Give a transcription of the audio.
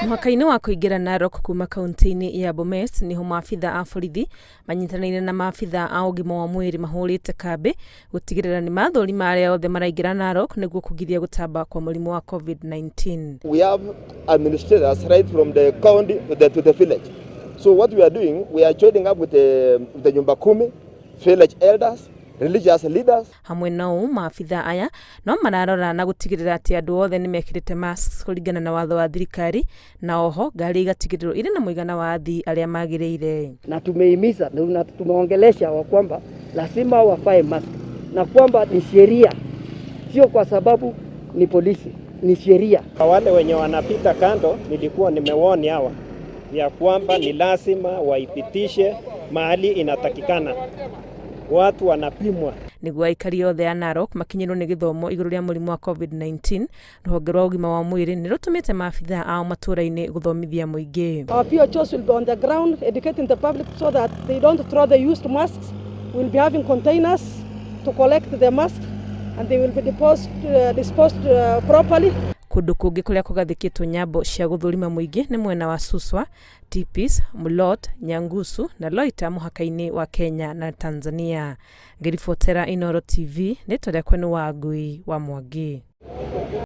Mũhaka-inĩ wa kũingĩra Narok kuma kaunti-inĩ ya Bomet nĩho maabitha a borithi manyitanĩire na maabitha a ũgima wa mwĩrĩ mahũrĩte kambĩ gũtigĩrĩra nĩ mathũrima arĩa othe maraingĩra Narok nĩguo kũgiria gũtamba kwa mũrimũ wa COVID-19. We have administrators right from the county to the village. So what we are doing, we are joining up with the Nyumba Kumi, village elders, religious leaders. Hamwe na ũũ, maabitha aya no mararora na gũtigĩrĩra atĩ andũ othe nĩ mekĩrĩte masks kũringana na watho wa thirikari, na oho ngari igatigĩrĩrwo irĩ na mũigana wa athii arĩa magĩrĩire. Na tumehimiza na tumeongelesha wa kwamba lazima wavae mask na kwamba ni sheria, sio kwa sababu ni polisi, ni sheria. Wale wenye wanapita kando, nilikuwa nimewarn hawa ya kwamba ni lazima waipitishe mahali inatakikana, watu wanapimwa. Nĩguo aikari othe a Narok makinyĩrwo nĩ gĩthomo igũrũ rĩa mũrimũ wa COVID-19, rũhonge rwa ũgima wa mwĩrĩ nĩ rũtũmĩte maabitha ao matũũra-inĩ gũthomithia mũingĩ. Our PHOs will be on the ground educating the public so that they don't throw the used masks. We'll be having containers to collect the masks and they will be disposed properly. Kũndũ kũngĩ kũrĩa kũgathĩkĩtwo nyambo cia gũthũrima mũingĩ nĩ mwena wa Suswa, Tipis, Mulot, Nyangusu na Loita mũhaka-inĩ wa Kenya na Tanzania. Ngĩribotera Inooro TV, rĩtwa rĩakwa nĩ Wangui wa Mwangi.